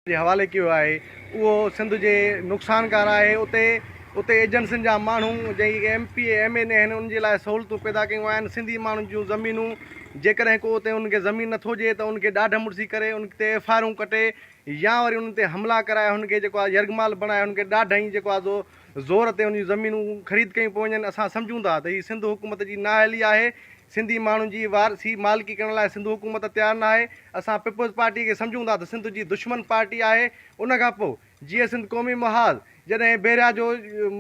جي حوالي ڪيو آهي اهو سنڌ جي نقصانڪار آهي اتي اتي ايجنسين جا ماڻهو جيڪي M P A M N A آهن انهن جي لاء سهولتون پيدا ڪيون آهن سنڌي ماڻهن جون زمينون جيڪڏهن ڪو اتي انهن کي زمين نٿو ڏئي ته ان کي ڏاڍ مڙسي ڪري ان تي ايف I آرون ڪٽي يا وري انهن تي حملا ڪرائي انهن کي جيڪو آهي يرغمال بڻائي انهن کي ڏاڍ ۽ جيڪو آهي سو زور تي انهن جون زمينون خريد ڪيون پيون وڃن اسان سمجهون ٿا ته هي سنڌ حڪومت جي نااهلي آهي سنڌي ماڻهن جي وارثي مالڪي ڪرڻ لاء سنڌ حڪومت تيار ناهي، اسان پيپلز پارٽي کي سمجهون ٿا ته سنڌ جي دشمن پارٽي آهي، ان کان پوء جيئي سنڌ قومي محاذ جڏهن بحريا جو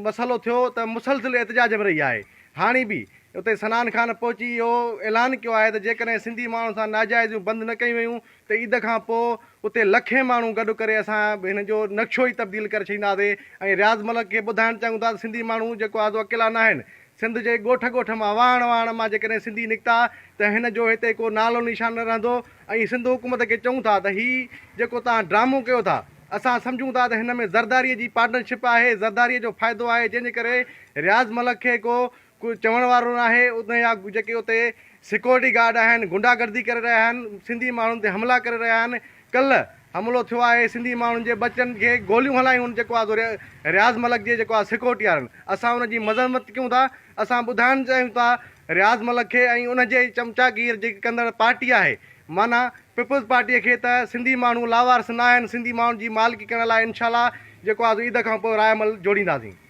مسئلو ٿيو ته مسلسل احتجاج ۾ رهي آهي، هاڻي به اتي صنعان خان پهچي اهو اعلان ڪيو آهي ته جيڪڏهن سنڌي ماڻهن سان ناجائزيون بند نه ڪيون ويون ته عيد کان پوء اتي لکين ماڻهو گڏ ڪري اسان هن جو نقشو ئي تبديل ڪري ڇڏينداسين ۽ رياض ملڪ کي ٻڌائڻ چاهيون ٿا ته سنڌي ماڻهو جيڪو آهي سو اڪيلا ناهن سنڌ جي ڳوٺ ڳوٺ مان واهڻ واهڻ مان جيڪڏهن سنڌي نڪتا ته هن جو هتي ڪو نالو نشان نه رهندو ۽ سنڌ حڪومت کي چئون ٿا ته هي جيڪو توهان ڊرامو ڪيو ٿا اسان سمجهون ٿا ته هن ۾ زرداري جي پارٽنرشپ آهي زرداري جو فائدو آهي جنهن جي ڪري رياض ملڪ کي ڪو چوڻ وارو ناهي ان جا جيڪي اتي سيڪورٽي گارڊ آهن غنڊا گردي ڪري رهيا آهن سنڌي ماڻهن تي حملا ڪري رهيا آهن ڪلهه حملو ٿيو آهي سنڌي ماڻهن جي ٻچن کي گوليون هلايون جيڪو آهي سو رياض ملڪ جي جيڪو آهي سيڪورٽي وارن اسان ان جي مذمت ڪيون ٿا اسان ٻڌائڻ چاهيون ٿا رياض ملڪ کي ۽ ان جي چمچاگير جيڪي ڪندڙ پارٽي آهي معنيٰ پيپلز پارٽي کي ته سنڌي ماڻهو لاوارث نه آهن سنڌي ماڻهن جي مالڪي ڪرڻ لاء انشاء الله جيڪو آهي سو عيد کان پوء راء عمل جوڙينداسين.